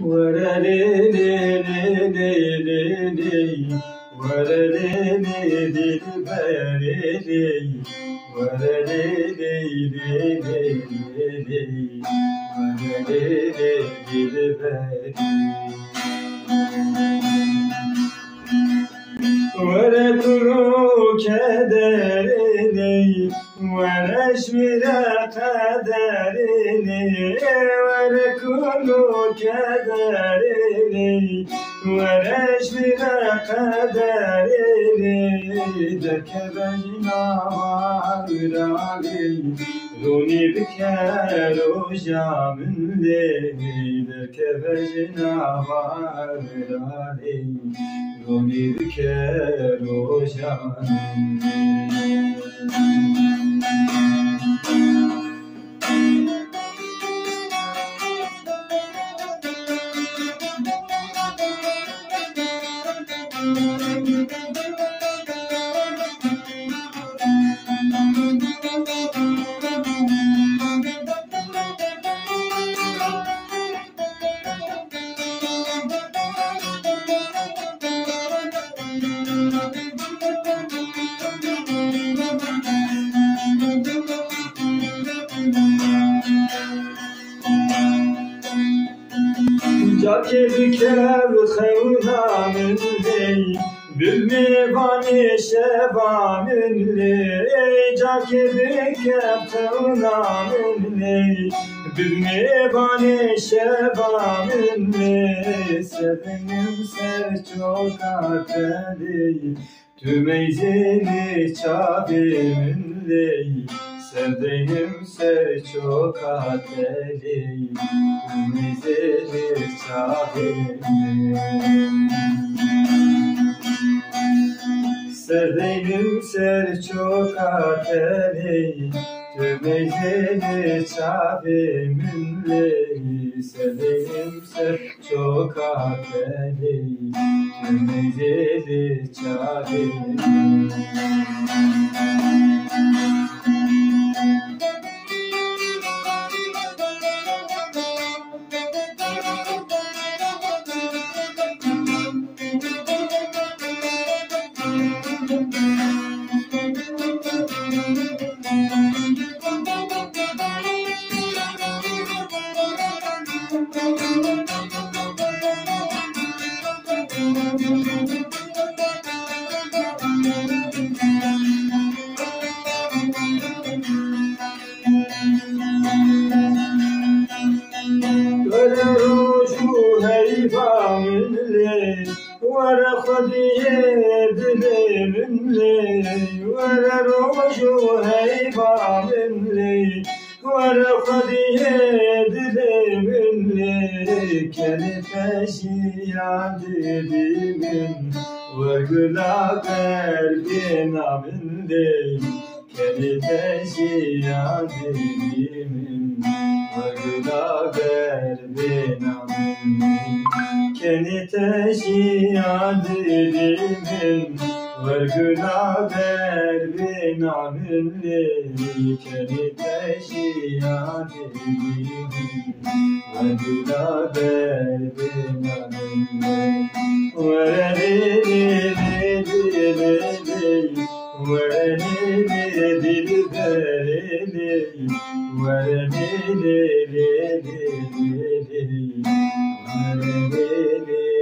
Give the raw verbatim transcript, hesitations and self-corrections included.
Were lê lê lê lê lê lê lê. Were lê lê dilberê lê. Were lê lê lê lê lê lê. Were lê lê dilberê. Were kuro kederê lê. Were ji min re qederê lê, were kuro kederê lê, were ji min re qederê lê, derkeve ji nava wira lê, ronî bike roja min lê, derkeve ji nava wira lê. Ronî bike roja min. Cakê bikev xewna min lê, bi mêvanê şeva min lê, cakê bikev xewna min lê, bi mêvanê şeva min lê, sevinim ser çoka te lê, tu meyzênê çavê min lê, serdeynim ser çoka te lê, tu meyzênê çavê min. Serdeynim ser çoka te lê, tu meyzênê çavê min lê, serdeynim ser çoka te lê, tu meyzênê çavê min. Were roj û heyva min lê, were xwediyê dilê min lê, were roj û heyva min lê, were xwediyê dilê min lê, kenê te jiya dilê min, were gula qelbê na min lê. Kenê te jiya dilê min, were gula qelbê na min. Kenê te jiya dilê min, were gula qelbê na min lê. Kenê te jiya dilê min, were gula qelbê na min lê. Were lê lê lê lê lê lê. Were lê lê dilberê lê, were lê lê lê lê lê lê, were lê lê